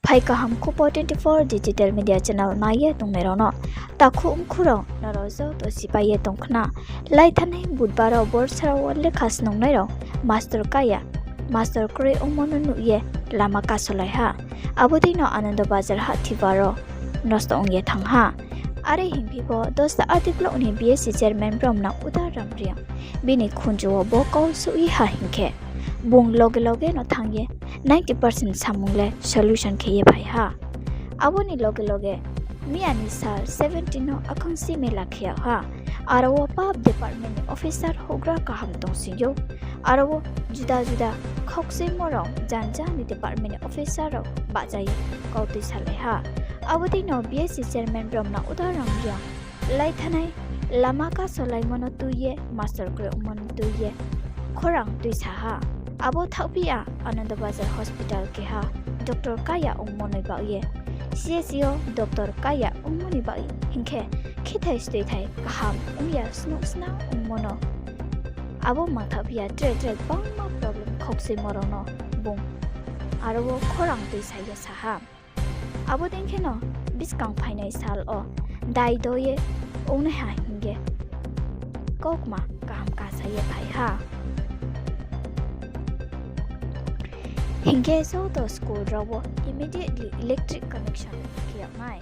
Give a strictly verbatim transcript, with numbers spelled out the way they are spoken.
Phai kaham Khupo twenty-four digital media channel nai ye tongnai rao no. Takhu mkhu rao, nrao joto sipai ye tong khna. Laithanai Budbar wo Borsara wo lekha snungnai rao master kaya, master kroi ongmo no nuh ye lama kasolai ha. Abo dei no Anando Bazar hahthi bar wo nosto ong ye thanng ha. Are hingphi pho Dosta R D block ni B S C chairman bromnang Udaram Reang, bini khunju wo bo kau souh ye ha hing khe, bung loge loge no thanng ye ninety percent samung le solution khe ye phai ha. Abo ni loge loge miya ni sal seventeen no Akhangsi mela khe yag ha. Aro wo pap department ni officer houhgra kaham tongsing ou. Aro wo juda juda khokchuimo rao janja ni department ni officer rao bahcha ye kau tuisalai ha. Abo dei no B S C chairman bromnang Udaram Reang laithanai lama kasolaimo no tui ye, master kroi ongmo no tui ye khorang tuisa ha. Abo thaohphi ya Anando Bazar hospital keha doctor kaya ongmo ni baoh ye, C S C wo doctor kaya ongmo ni baoh ye hing khe, khethai stoithai kaham ong ya, snouh snang ongmo no. Abo mangthaohphi ya tre tre bangma problem khokchuimo rao no bung aro wo khorang tuisa ye sa ha. Abo dei khe no buskang phainai sal wo dai do ye ongnaiha hing ye kaukma kaham kasa ye phai ha. Hing khe joto school rao wo immediately electric connection khe yag nai.